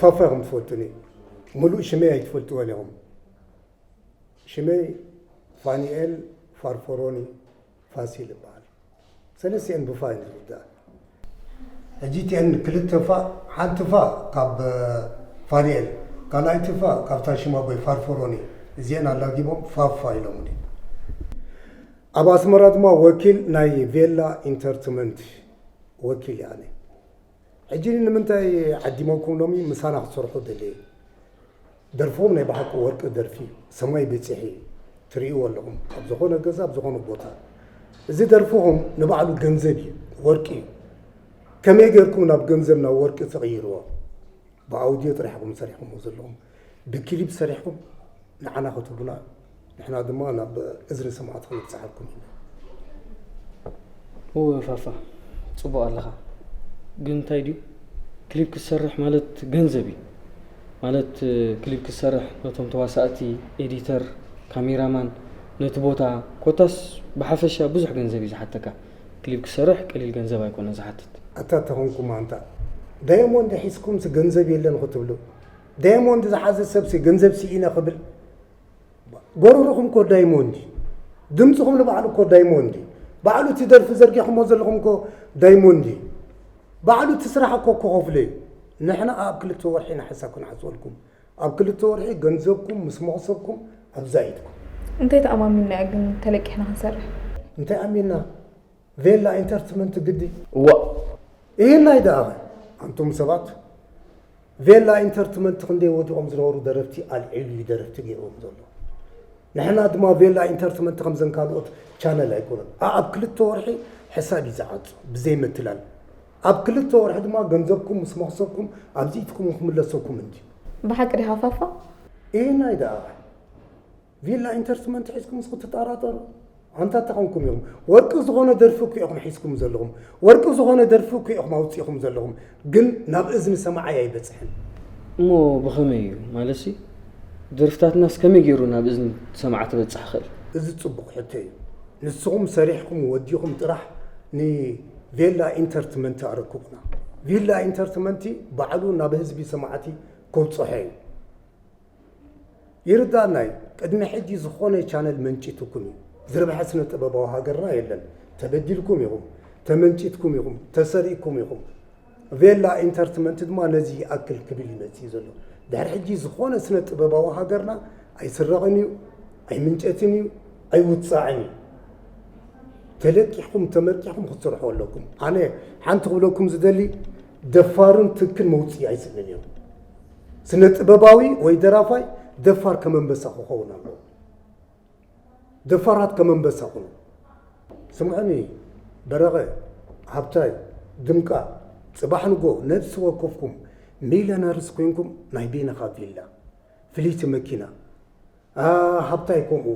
ፋፋ ኢኹም ትፈልጡኒ፣ ሙሉእ ሽመይ ኣይትፈልጥዎን ኢኹም። ሽመይ ፋኒኤል ፋርፈሮኒ ፋሲል ይበሃል። ሰለስቲኤን ብፋ እየን ዝውዳእ። ሕጂ እቲኤን ክልተ ፋ፣ ሓንቲ ፋ ካብ ፋኒኤል፣ ካልኣይቲ ፋ ካብታ ሽማቦይ ፋርፈሮኒ፣ እዚኤን ኣላጊቦም ፋፋ ኢሎምኒ። ኣብ ኣስመራ ድማ ወኪል ናይ ቬላ ኢንተርትመንት ወኪል እየ ኣነ። ሕጂ ንምንታይ ዓዲሞኩም ሎሚ ምሳና ክትሰርሑ ደለየ? ደርፍኹም ናይ ብሓቂ ወርቂ ደርፊ እዩ። ሰማይ በጺሑ እዩ። ትርእይዎ ኣለኹም። ኣብ ዝኾነ ገዛ፣ ኣብ ዝኾነ ቦታ። እዚ ደርፍኹም ንባዕሉ ገንዘብ እዩ፣ ወርቂ እዩ። ከመይ ጌርኩም ናብ ገንዘብ፣ ናብ ወርቂ ትቕይርዎ? ብኣውድዮ ጥራሕ ኢኹም ሰሪሕኩምዎ ዘለኹም። ብክሊፕ ሰሪሕኩም ንዓና ክትህቡና፣ ንሕና ድማ ናብ እዝኒ ሰማዕቲ ከነብጽሓልኩም ኢና። እወ ፋፋ፣ ጽቡቕ ኣለኻ። ግን እንታይ ድዩ? ክሊፕ ክትሰርሕ ማለት ገንዘብ እዩ። ማለት፣ ክሊፕ ክትሰርሕ ነቶም ተዋሳእቲ፣ ኤዲተር፣ ካሜራማን፣ ነቲ ቦታ፣ ኮታስ ብሓፈሻ ብዙሕ ገንዘብ እዩ ዝሓተካ። ክሊፕ ክትሰርሕ ቀሊል ገንዘብ ኣይኮነን ዝሓትት። ኣታ ተኾንኩም ኣንታ ዳያሞንድ ሒዝኩምሲ ገንዘብ የለን ክትብሉ፣ ዳያሞንድ ዝሓዘ ሰብሲ ገንዘብ ስኢነ ክብል፣ ጎረርኹም እኮ ዳይሞንድ እዩ። ድምፅኹም ንባዕሉ እኮ ዳይሞንድ እዩ። ባዕሉ እቲ ደርፊ ዘርጊሕኩሞ ዘለኹም እኮ ዳይሞንድ እዩ። ባዕሉ እቲ ስራሕ እኮ ክኸፍሎ እዩ። ንሕና ኣብ ክልተ ወርሒ ንሓሳብ ክንዓፅወልኩም። ኣብ ክልተ ወርሒ ገንዘብኩም ምስ መኽሰብኩም ኣብዛ ኢድኩም። እንታይ ተኣማሚንና እዩ ግን ተለቂሕና ክንሰርሕ? እንታይ ኣሚንና? ቬላ ኢንተርትመንት ግዲ። እዋ። ይህናይ ደኣ ኣንቱም ሰባት፣ ቬላ ኢንተርትመንት ክንደይ ወዲቖም ዝነበሩ ደረፍቲ ኣልዒሉ እዩ ደረፍቲ ገይርዎም ዘሎ። ንሕና ድማ ቬላ ኢንተርትመንት ከምዘን ካልኦት ቻነል ኣይኮነን። ኣኣብ ክልተ ወርሒ ሕሳብ እዩ ዝዓጹ ብዘይ ምትላል። ኣብ ክልተ ወርሒ ድማ ገንዘብኩም ምስ መኽሰብኩም ኣብዚ ኢድኩም ክምለሰኩም እንድዩ። ብሓቂ ዲኻ ፋፋ? ይህናይ ደኣ ቪላ ኢንተርትመንት ሒዝኩም እስኪ ትጠራጠሩ። ኣንታ ተኾንኩም ኢኹም። ወርቂ ዝኾነ ደርፊ እኮ ኢኹም ሒዝኩም ዘለኹም። ወርቂ ዝኾነ ደርፊ እኮ ኢኹም ኣውጺእኹም ዘለኹም። ግን ናብ እዝኒ ሰማዓይ ኣይበጽሕን። እሞ ብኸመይ እዩ? ማለትሲ፣ ደርፍታትናስ ከመይ ገይሩ ናብ እዝኒ ሰማዕቲ ክበጽሕ ይኽእል? እዚ ጽቡቕ ሕቶ እዩ። ንስኹም ሰሪሕኩም ወዲኹም ጥራሕ ንቬላ ኢንተርትመንት ኣረክቡና። ቪላ ኢንተርትመንቲ ባዕሉ ናብ ህዝቢ ሰማዕቲ ከብጽሖ እዩ። ይርዳእና እዩ። ቅድሚ ሕጂ ዝኾነ ቻነል መንጪትኩም እዩ። ዝረብሐ ስነ ጥበባዊ ሃገርና የለን። ተበዲልኩም ኢኹም፣ ተመንጪትኩም ኢኹም፣ ተሰሪቅኩም ኢኹም። ቬላ ኢንተርትመንት ድማ ነዚ ይኣክል ክብል ይመጽእ እዩ ዘሎ። ድሕሪ ሕጂ ዝኾነ ስነ ጥበባዊ ሃገርና ኣይስረቕን እዩ፣ ኣይምንጨትን እዩ፣ ኣይውጻዕን እዩ። ተለቂሕኩም፣ ተመርቂሕኩም ክትሰርሑ ኣለኩም። ኣነ ሓንቲ ክብለኩም ዝደሊ፣ ደፋርን ትክን መውጽኢ ኣይስእንን እዮም። ስነ ጥበባዊ ወይ ደራፋይ ደፋር ከም ኣንበሳ ክኸውን ኣለዎ። ደፋራት ከም ኣንበሳ ኩኑ። ስምዑኒ፣ በረቐ፣ ሃብታይ፣ ድምቃ፣ ጽባሕ ንጎ ነብሲ ወከፍኩም ሚልዮነርስ ኮይንኩም ናይ በይንኻ ቪላ፣ ፍልይቲ መኪና፣ ኣ፣ ሃብታይ ከምኡ፣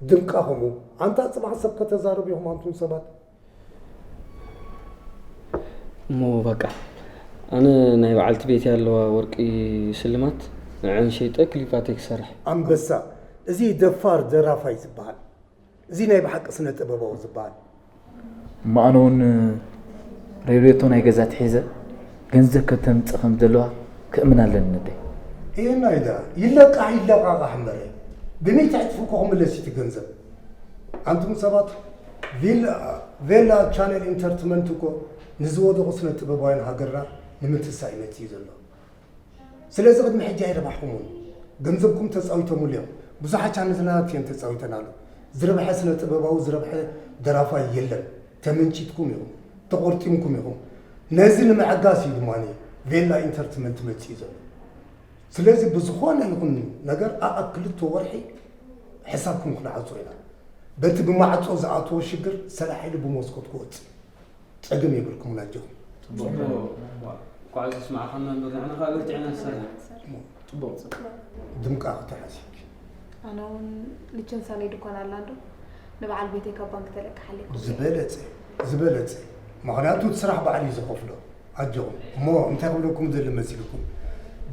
ድምቃ ከምኡ። ኣንታ ጽባሕ ሰብ ከተዛርቡ ኢኹም ኣንቱም ሰባት። እሞ በቃ፣ ኣነ ናይ በዓልቲ ቤት ኣለዋ ወርቂ ስልማት፣ ንዐን ሸይጠ ክሊፓተይ ክሰርሕ። ኣንበሳ፣ እዚ ደፋር ደራፋይ ዝበሃል፣ እዚ ናይ ብሓቂ ስነ ጥበባዊ ዝበሃል። እሞ ኣነ እውን ሬድዮቶ ናይ ገዛ ትሒዘ ገንዘብ ከተምጽእ ከም ዘለዋ ክእምን ኣለኒ ነደይ። ይህናይ ደኣ፣ ይለቃሕ ይለቃቃሕ እምበረ፣ ብሚእቲ ዕጽፊ እኮ ክምለስ እዩ እቲ ገንዘብ። ኣንቱም ሰባት፣ ቪላ፣ ቬላ ቻነል ኢንተርትመንት እኮ ንዝወደቑ ስነ ጥበባውያን ሃገርና ንምትሳእ እዩ መጺኡ ዘሎ። ስለዚ ቅድሚ ሕጂ ኣይረባሕኩምን። ገንዘብኩም ተጻዊቶምሉ እዮም። ብዙሓት ቻነላት እየን ተጻዊተናሉ። ዝረብሐ ስነ ጥበባዊ፣ ዝረብሐ ደራፋይ የለን። ተመንጪትኩም ኢኹም፣ ተቖርጢምኩም ኢኹም። ነዚ ንምዕጋስ እዩ ድማ ቬላ ኢንተርትመንት መጺኡ ዘሎ። ስለዚ ብዝኾነ ይኹን ነገር ኣኣብ ክልተ ወርሒ ሕሳብኩም ክንዓጾ ኢና። በቲ ብማዕጾ ዝኣተወ ሽግር ሰላሕ ኢሉ ብመስኮት ክወጽእ ጸገም የብልኩምን ኣጆኹም። ጽቡቕ። እኳዕ ዝስማዕኻና እምበር ንሕና ከኣ በርቲዕና ንሰርሕ። ጽቡቕ። ድምቃ ክትሓስብኪ። ኣነ እውን ልቸንሳ ናይ ድኳን ኣላ እንዶ ንበዓል ቤተይ ካብ ባንክ ተለቅሓለይ እኮ። ዝበለጸ፣ ዝበለጸ። ምኽንያቱ እቲ ስራሕ ባዕሉ እዩ ዝኸፍሎ። ኣጆኹም። እሞ እንታይ ክብለኩም ዝደሊ መሲልኩም?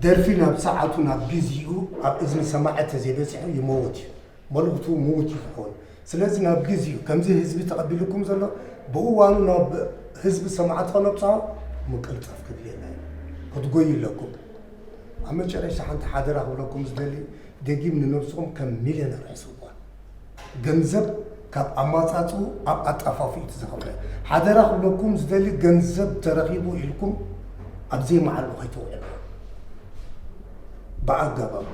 ደርፊ ናብ ሰዓቱ ናብ ግዜኡ ኣብ እዝኒ ሰማዒ ተዘይበጺሑ ይመውት እዩ። መልእኽቱ ምዉት እዩ ዝኸውን። ስለዚ ናብ ግዜኡ ከምዚ ህዝቢ ተቐቢሉኩም ዘሎ ብእዋኑ ናብ ህዝቢ ሰማዕቲ ከነብጽሖ ምቅልጣፍ ክድልየና እዩ። ክትጎዩ ኣለኩም። ኣብ መጨረሻ ሓንቲ ሓደራ ክብለኩም ዝደሊ፣ ደጊም ንነብስኹም ከም ሚልዮነር ሕስብዋ። ገንዘብ ካብ ኣማጻጽኡ ኣብ ኣጣፋፍኡ እዩ ዝኸብረ። ሓደራ ክብለኩም ዝደሊ፣ ገንዘብ ተረኺቡ ኢልኩም ኣብ ዘይመዓልኡ ከይተውዕልዎ። ብኣገባቡ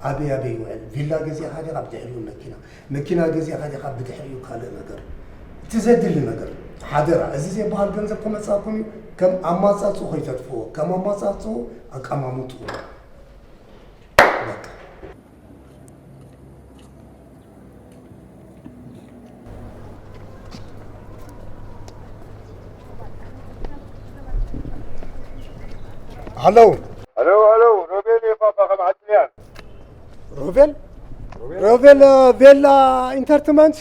ኣበይ ኣበይ ይውዕል? ቪላ ገዚእኻ ዲኻ? ብድሕሪኡ መኪና፣ መኪና ገዚእኻ ዲኻ? ብድሕሪኡ ካልእ ነገር፣ እቲ ዘድሊ ነገር። ሓደራ፣ እዚ ዘይበሃል ገንዘብ ከመጻኩም እዩ። ከም ኣማጻጽኡ ከይተጥፍዎ፣ ከም ኣማጻጽኡ ኣቀማምጥዎ። በቃ። ሃሎ። ሃሎ፣ ሃሎ፣ ሮቤል እየ፣ ፋፋ ካብ ዓድልያን። ሮቤል? ሮቤል፣ ሮቤል፣ እ፣ ቬላ ኢንተርትመንት?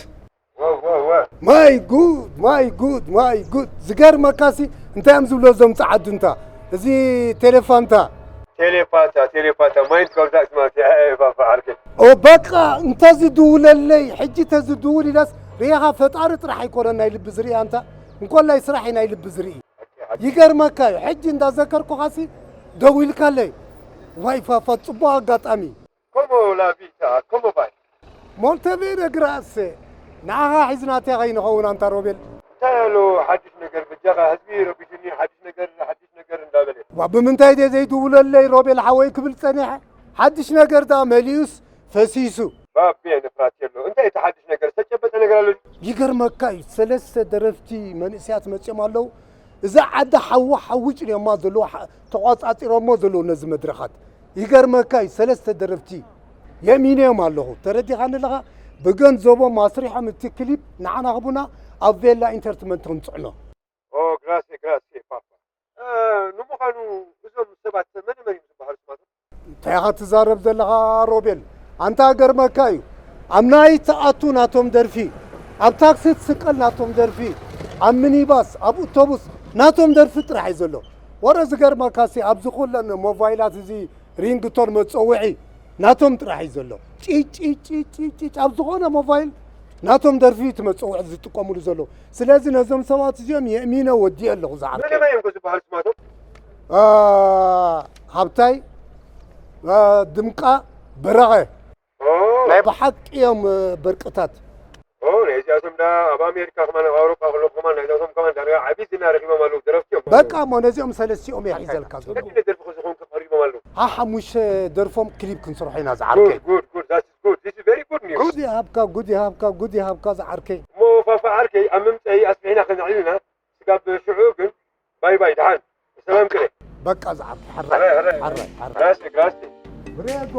ወ፣ ወ፣ ወ። ማይ ጉድ፣ ማይ ጉድ፣ ማይ ጉድ። ዝገርመካሲ፣ እንታይ እዮም ዝብሎ እዞም ጸዓዱ እንታ? እዚ ቴሌፋንታ። ቴሌፓታ፣ ቴሌፓታ፣ ማይንድ ኮንታክት ማለት እዩ፣ ፋፋ ዓርከይ። ኦ፣ በቃ፣ እንተዝድውለለይ፣ ሕጂ ተዝድውል ኢለስ፣ ርኢኻ ፈጣሪ ጥራሕ ኣይኮነን ናይ ልቢ ዝርኢ ኣንታ፣ እንኮላይ ስራሕ እዩ ናይ ልቢ ዝርኢ። ይገርመካ እዩ፣ ሕጂ እንዳዘከርኩኻሲ ደዊልካለይ። ዋይ ፋፋ፣ ጽቡቕ ኣጋጣሚ። ኮሞ ላቪታ፣ ኮሞ ባይ። ሞንቴቬረ ግራሴ፣ ንዓኻ ሒዝናትያ ከይንኸውን ኣንታ ሮቤል። እንታይ ኣሎ ሓድሽ ነገር? በጃኻ ህዝቢ ረቢሹኒ፣ ሓድሽ ነገር፣ ሓድሽ ነገር እንዳበለ። ዋ፣ ብምንታይ ድየ ዘይድውለለይ ሮቤል ሓወይ ክብል ጸኒሐ? ሓድሽ ነገር ደኣ መሊኡስ ፈሲሱ። ባቤ ንፍራት የሎ። እንታይ እቲ ሓድሽ ነገር? ዝተጨበጠ ነገር ኣሎ? ይገርመካ እዩ፣ ሰለስተ ደረፍቲ መንእሰያት መጺኦም ኣለዉ። እዛ ዓዲ ሓዊ ሓዊ ጭንዮማ ዘለዉ፣ ሓ-፣ ተቋጻጺሮሞ ዘለዉ ነዚ መድረኻት። ይገርመካ እዩ፣ ሰለስተ ደረፍቲ የእሚነዮም ኣለኹ። ተረዲኻኒ ኣለኻ? ብገንዘቦም ኣስሪሖም እቲ ክሊፕ ንዓና ክቡና ኣብ ቬላ ኢንተርትመንት ክንጽዕኖ። ኦ፣ ግራሴ፣ ግራሴ፣ ፋፋ። እ፣ ንምዃኑ እዞም ሰባት መን መን እዮም ዝበሃሉ ስማቶም? እንታይ ኢኻ ትዛረብ ዘለኻ ሮቤል? ኣንታ ገርመካ እዩ። ኣብ ናይ ትኣቱ ናቶም ደርፊ፣ ኣብ ታክሲ ትስቀል ናቶም ደርፊ፣ ኣብ ሚኒባስ፣ ኣብ ኣውቶቡስ ናቶም ደርፊ ጥራሕ እዩ ዘሎ። ወረ ዝገርመካሲ ኣብዚ ኩለን ሞባይላት እዚ ሪንግቶን መጸውዒ ናቶም ጥራሕ እዩ ዘሎ። ጪጭ፣ ጪጭ፣ ጪጭ፣ ጪጭ፣ ጪጭ፣ ኣብ ዝኾነ ሞባይል ናቶም ደርፊ እዩ እቲ መጸውዒ ዝጥቀሙሉ ዘለዉ። ስለዚ ነዞም ሰባት እዚኦም የእሚነ ወዲኤ ኣለኹ ዝዓርከይ። መን እዮም ከ ዝበሃሉ ስማቶም? አ፣ ሃብታይ፣ አ፣ ድምቃ፣ በረኸ። ኦ። ናይ ብሓቂ እዮም፣ እ፣ በርቅታት። ኦ፣ ናይ እዚኣቶም ደኣ ኣብ ኣሜሪካ ከማን፣ ኣብ ኣውሮጳ ከለኹ ከማን፣ ናይዛቶም ከማን ዳርጋ ዓቢ ዝና ረኺቦም ኣለዉ፣ ደረፍቲ እዮም። በቃ እሞ ነዚኦም ሰለስቲኦም እየ ሒዘልካ ዘለኹ። ቀጢነ ደርፊ ክዝኾን ከቐሪቦም ኣለዉ። ሓሙሽተ ደርፎም ክሊፕ ክንሰርሖ ኢና ዝዓርከይ። ጉድ፣ ጉድ፣ ጉድ፣ that is good, this is very good news። ጉድ ይሃብካ፣ ጉድ ይሃብካ፣ ጉድ ይሃብካ ዝዓርከይ። እሞ ፋፋ ዓርከይ፣ ኣብ ምምጸኢ ኣስፊሕና ከነዕልልና፣ ስጋብ ሽዑ ግን ባይ ባይ፣ ደሓን። ሰላም ቅነ። በቃ ዝዓርከይ፣ ሕራይ፣ ሕራይ፣ ሕራይ፣ ሕራይ፣ ሕራይ። ራስቲ፣ ራስቲ። ብሬጎ።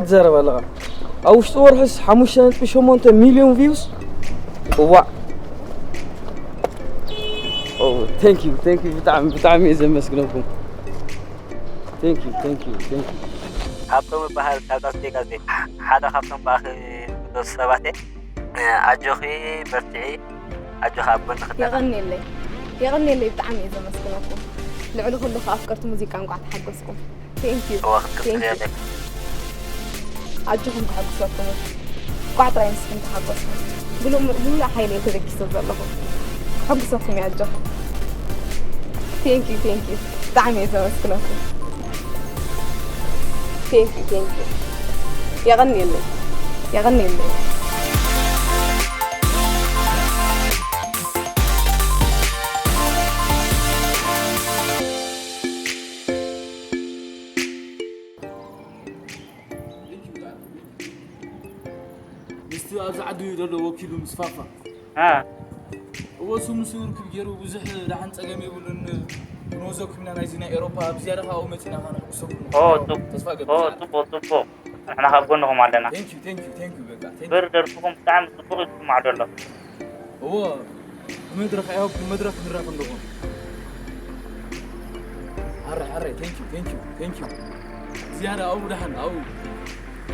ትዛረብ ኣለኻ? ኣብ ውሽጢ ወርሕስ ሓሙሽተ ነጥቢ ሸሞንተ ሚልዮን ቪውስ? እዋእ። ኦ፣ thank you፣ thank you፣ ብጣዕሚ፣ ብጣዕሚ እየ ዘመስግነኩም። Thank you፣ thank you፣ thank you። ሃብቶም እበሃል፣ ካብ ዳስ ቬጋስ እየ። ሓደ ካብቶም ብኣኺ ዝፍለጡ ሰባት እየ። ኣጆኺ፣ በርትዒ። ኣጆኻ፣ ኣብ ጎንኺ ኣለና። የቐንየለይ፣ የቐንየለይ፣ ብጣዕሚ እየ ዘመስግነኩም። ልዕሊ ኩሉ ከኣ ኣፍቀርቲ ሙዚቃ እንቋዕ ተሓጎስኩም። Thank you። እወ፣ ክትቅጽል Thank you። ኣለኪ። ኣጆኹም፣ ከሐጉሰኩም እየ። እንቋዕ ጥራይ ንስኹም ተሓጎስኩም። ብሉ-፣ ብምሉእ ሓይሊ እየ ተበጊሰ ዘለኹ። ከሐጉሰኩም እየ፣ ኣጆኹም። Thank you፣ thank you። ብጣዕሚ እየ ዘመስግነኩም። Thank you፣ thank you። የቐንየለይ፣ የቐንየለይ። ምስቲ ኣብዚ ዓዲ ዘሎ ወኪሉ ምስ ፋፋ። አ። እወ፣ እሱ ምስ ርክብ ገይሩ ብዙሕ ደሓን ጸገም የብሉን። ክንወዘኩም ኢና ናይዚ ናይ ኤሮፓ፣ ኣብ ዝያዳ ካብኡ መጺና ከነሕጉሰኩም ኦ፣ ንኽእል። ጽቡቕ። ተስፋ ኦ፣ ገብር። ጽቡቕ፣ ጽቡቕ። ንሕና ካብ ጎንኹም ኣለና። Thank you፣ thank you፣ thank you፣ በቃ፣ thank you። ብር ደርፍኹም ብጣዕሚ ጽቡቕ እዩ ዝስማዕ ዘሎ። እዎ፣ ብመድረኽ፣ ኣይ ሆፕ ብመድረኽ ንራኸብ ንኾን። ኣረ፣ ኣረ፣ thank you፣ thank you፣ thank you። ዝያዳ ኣብኡ ደሓን፣ ኣብኡ።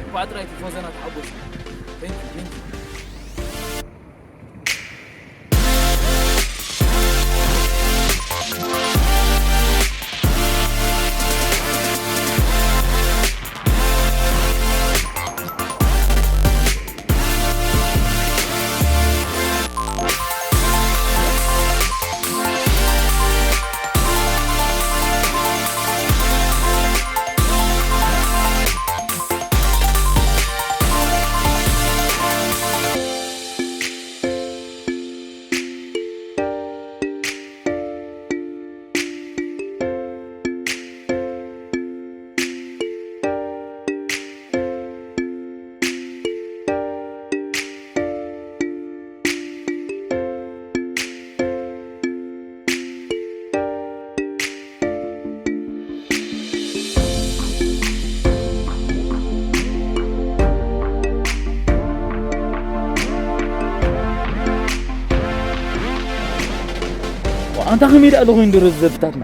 እንቋዕ ጥራይ ቲፎዞና ተሓጎሱ። Thank you፣ thank you። ኣንታ ከመይ ደኣ ኣሎ ኮይኑ ድሮ ዘብታትና?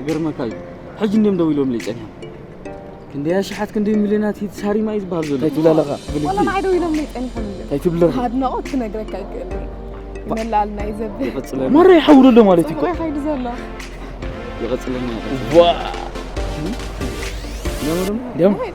ይገርመካ እዩ። ሕጂ እንድዮም ደው ኢሎምለይ ጸኒሖም። ክንደይ ኣሽሓት ክንደይ ሚልዮናት ሂት ሳሪማ እዩ ዝበሃል ዘሎ። እንታይ ትብል ኣለኻ? ወላ ንዓይ ደው ኢሎምለይ ጸኒሖም እዮም። እንታይ ትብል ኣለኻ? ኣድናቖት ክነግረካ ኣይክእልን። ይመላልና እዩ ዘብል። ይቐጽለና። ማራ ይሓውሎ ኣሎ ማለት እዩ እኮ። ጽቡቕ ይኸይድ ዘሎ። ይቐጽለና፣ ይቐጽለና። ዋ! ደሞ፣ ደሞ። ደሞ? ወይ።